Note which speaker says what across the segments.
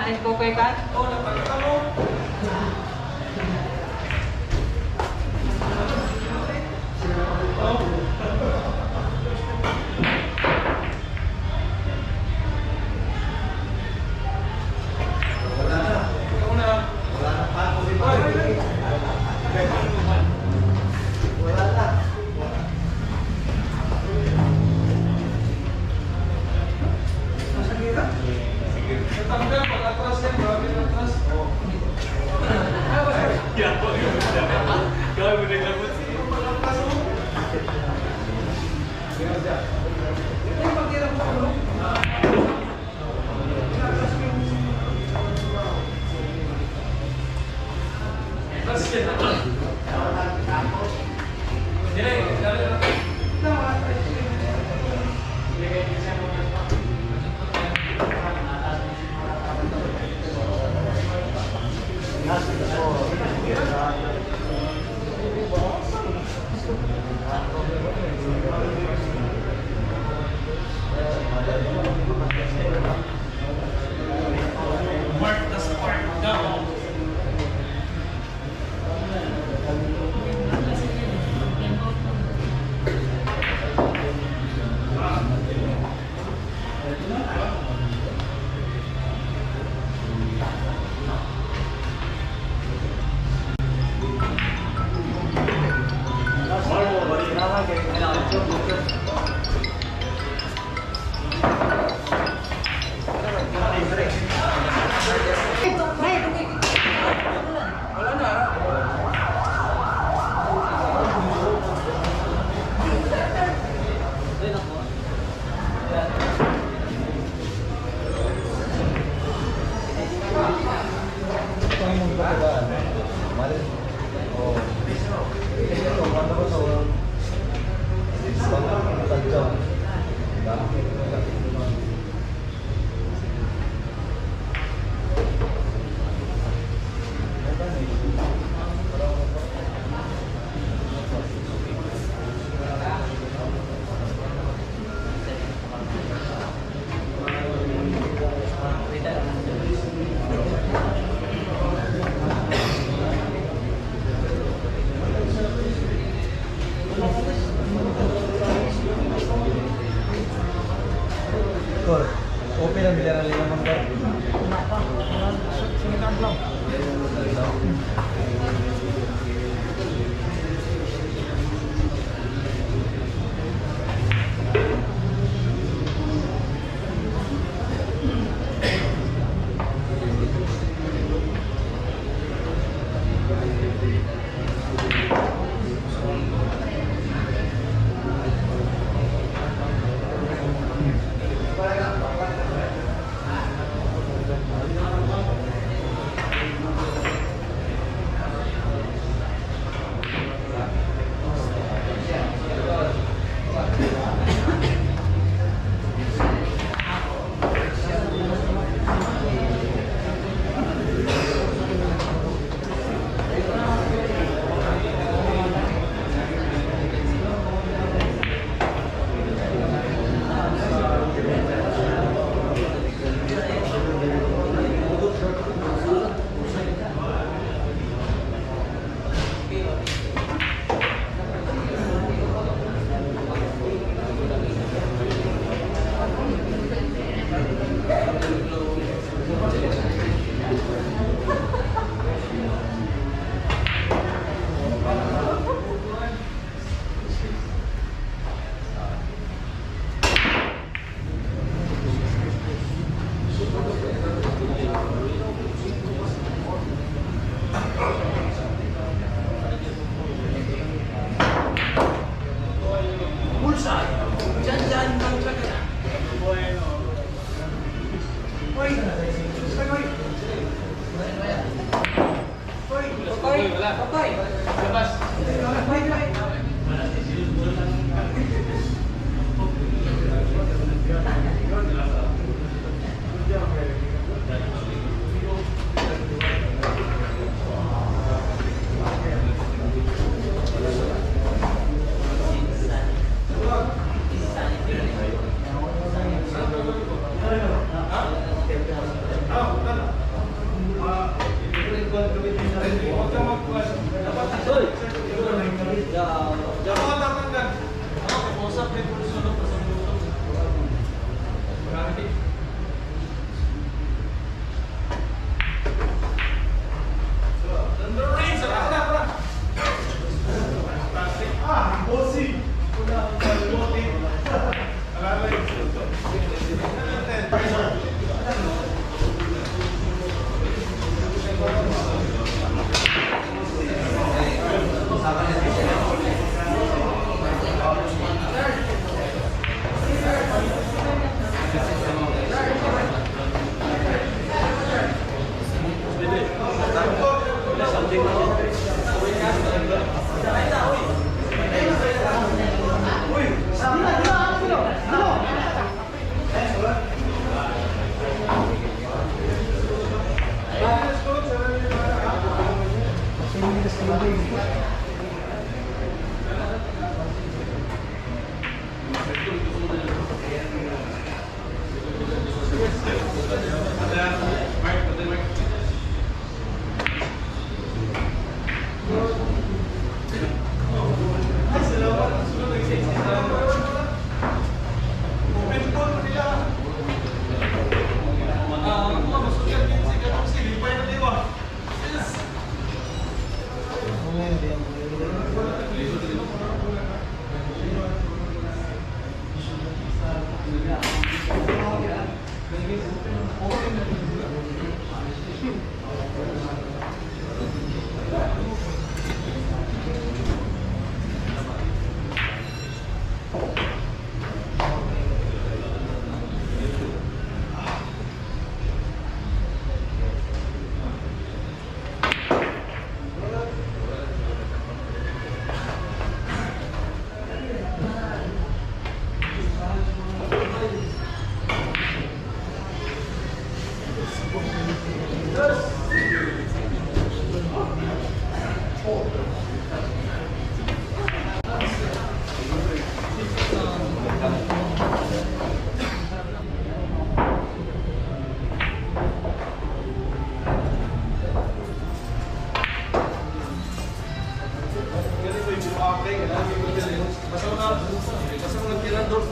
Speaker 1: Anin ko kay kan?
Speaker 2: Oh, napagkita mo.
Speaker 3: Wala na.
Speaker 2: Ikaw na.
Speaker 3: Wala na pa ako si Mike. Wala na.
Speaker 2: Natanggal, pag atras yan, grabe na atras. Oh. Pag atras mo. Atras yan. Dire, dali na. Mark the spark down. Wala na.
Speaker 3: Kor, open ang bilang lima man kor.
Speaker 2: Bullseye. Diyan, diyan, diyan, diyan.
Speaker 1: Kokoy, kokoy.
Speaker 2: Labas. Ah, Mark, patay Mark. Ay, salamat. Sunod, nag-6. Open call nila. Ah, ako nga, masugat yun si Katong si Lipay na liwa. Yes! Ganito yung acting, alam mo yung basta mo na, basta mo nagtirador,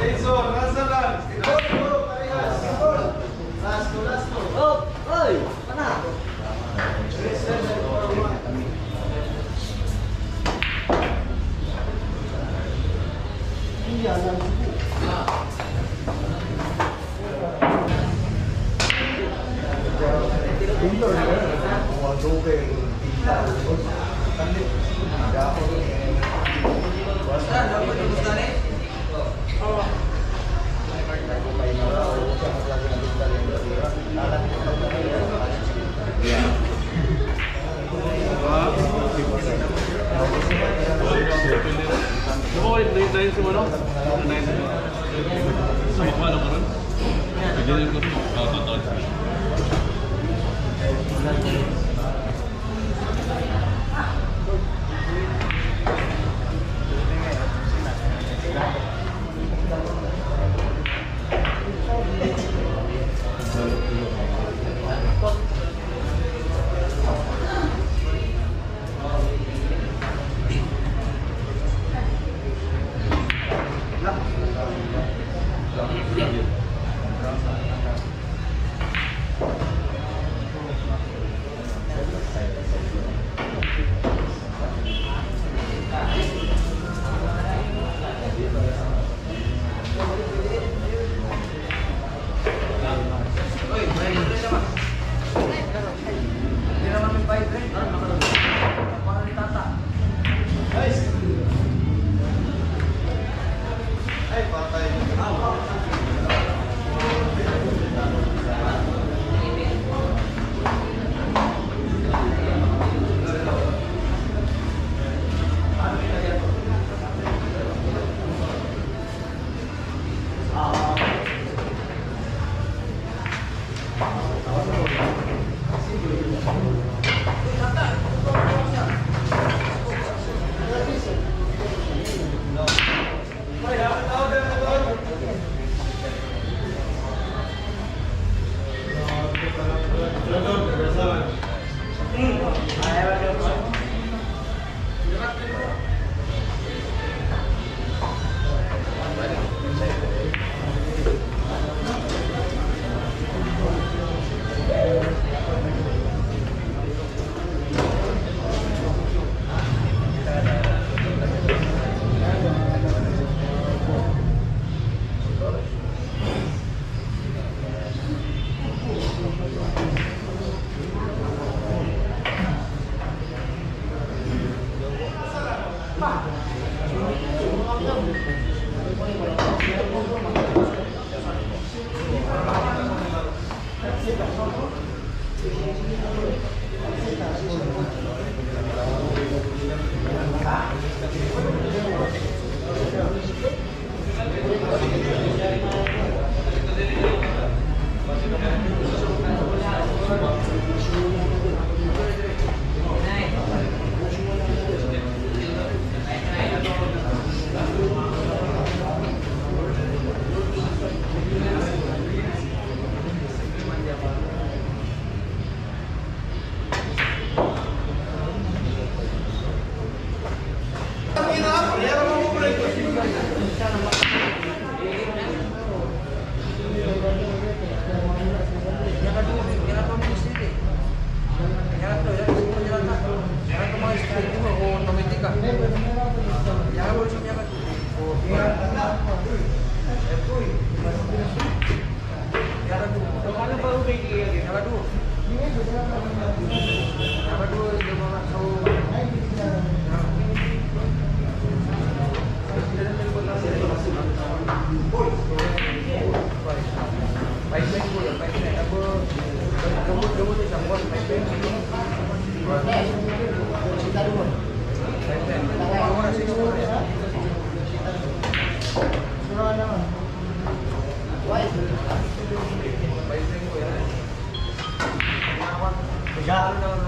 Speaker 2: Razor, nasa lang. Go, go, parehas. Last to, last to.
Speaker 1: Oh, oy, mana?
Speaker 2: 3, 7, 4, 1.
Speaker 3: Pintor na. Mga dobe, tinta. Tandi. Dako.
Speaker 1: Basta, dapat gusto ni.
Speaker 2: Ako, nine si Mano? Nine si Sa makuha lang karon? Pwede na ko rin. Totoo.
Speaker 1: Oy, may libre siya ba? Hindi naman may bayad rin. Ano, nakalagay. Paano ni Tata?
Speaker 2: Nice! Ay, patay. Ay, dapat tawag, dapat tawag.
Speaker 3: Tiga.